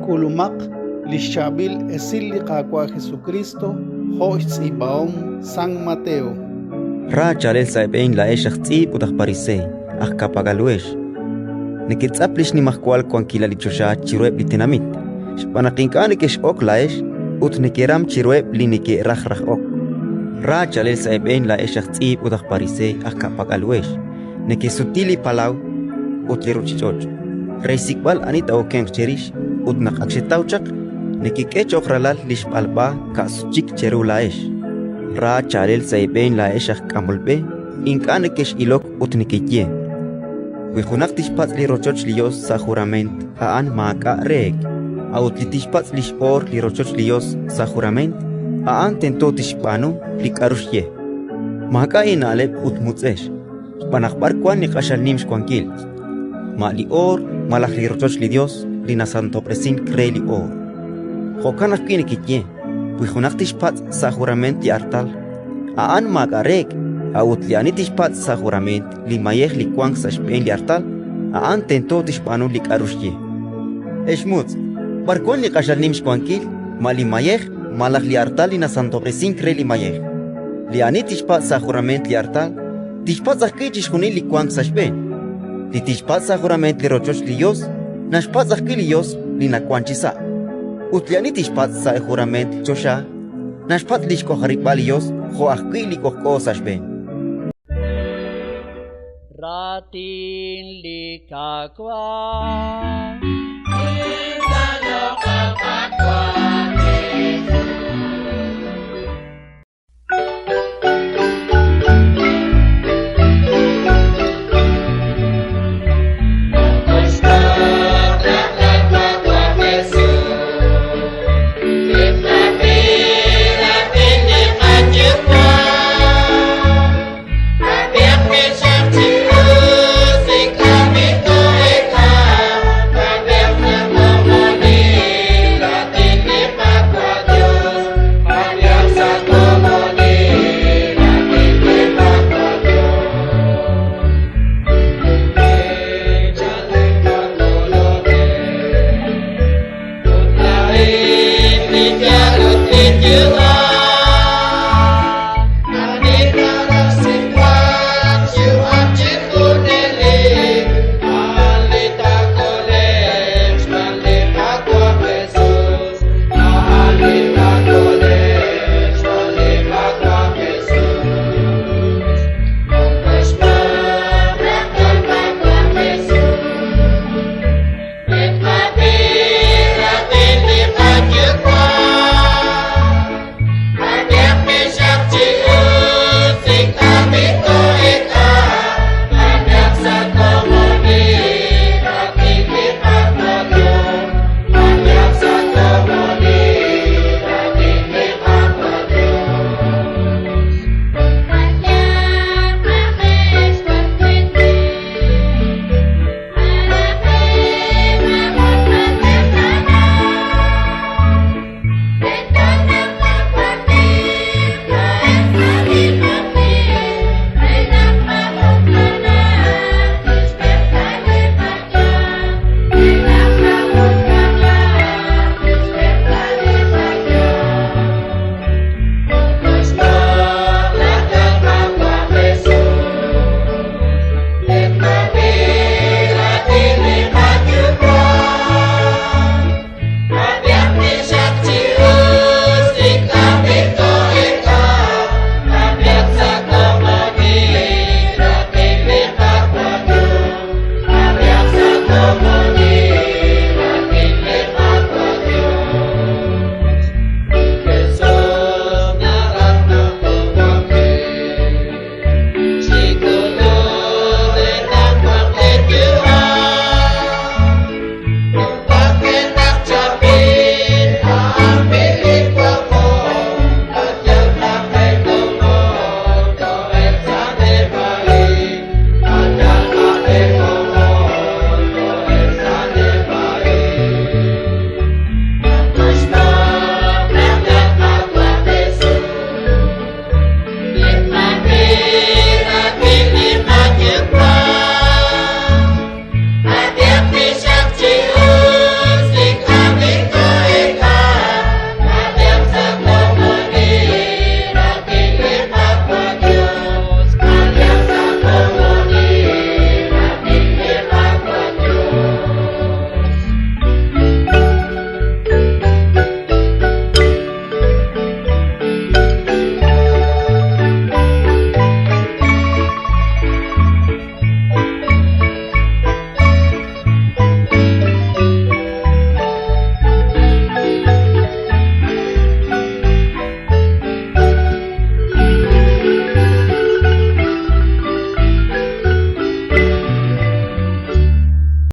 K'ulumaq li xChaab'il Esil li Qaawa' Jesukriist jo' xtz'iib'ahom San Mateo. Ra chaalel sa' eeb'een laa'ex aj tz'iib' ut aj pariseey, aj ka'pak'al uhex! Neketz'ap li xnimajwal wankilal li choxa chiruheb' li tenamit, xb'aan naq ink'a' nekex'ok laa'ex ut nekeram chiruheb' li neke'raj raj ok. Ra chaalel sa' eeb'een laa'ex aj tz'iib' ut aj pariseey, aj ka'pak'al uhex! Nekesuti li palaw ut li ruuchich'och' re xsik'b'al ani taa'okenq cherix, ut naq ak xetaw chaq, nekek'e cho'q ralal li xb'alb'a ka'sut chik cheru laa'ex. Ra chaalel sa' eeb'een laa'ex aj k'amol b'e ink'a' nekex'ilok ut nekeye: «Wi junaq tixpatz' li rochoch li Yos sa' jurament, a'an maak'a' reek'; a'ut li tixpatz' li x'oor li rochoch li Yos sa' jurament, a'an tento tixb'aanu li k'aru xye». Maak'a' eena'leb' ut mutz'ex, xb'aan naq b'ar wank li q'axal nim xwankil? Ma li oor malaj li rochoch li Yos li nasantob'resink re li oor? Jo'kan ajwi' nekeye: «Wi junaq tixpatz' sa' jurament li artal, a'an maak'a' reek'; a'ut li ani tixpatz' sa' jurament li mayej li wank sa' xb'een li artal, a'an tento tixb'aanu li k'aru xye». Ex mutz', b'ar wank li q'axal nim xwankil, ma li mayej malaj li artal li nasantob'resink re li mayej? Li ani tixpatz' sa' jurament li artal, tixpatz' ajwi' chixjunil li wank sa' xb'een. Li tixpatz' sa' jurament li rochoch li Yos, naxpatz' ajwi' li Yos li nawank chisa'. Ut li ani tixpatz' sa' jurament li choxa, naxpatz' li xk'ojarib'aal li Yos jo' ajwi' li k'ojk'o sa' xb'een. Raatin li Qaawa'.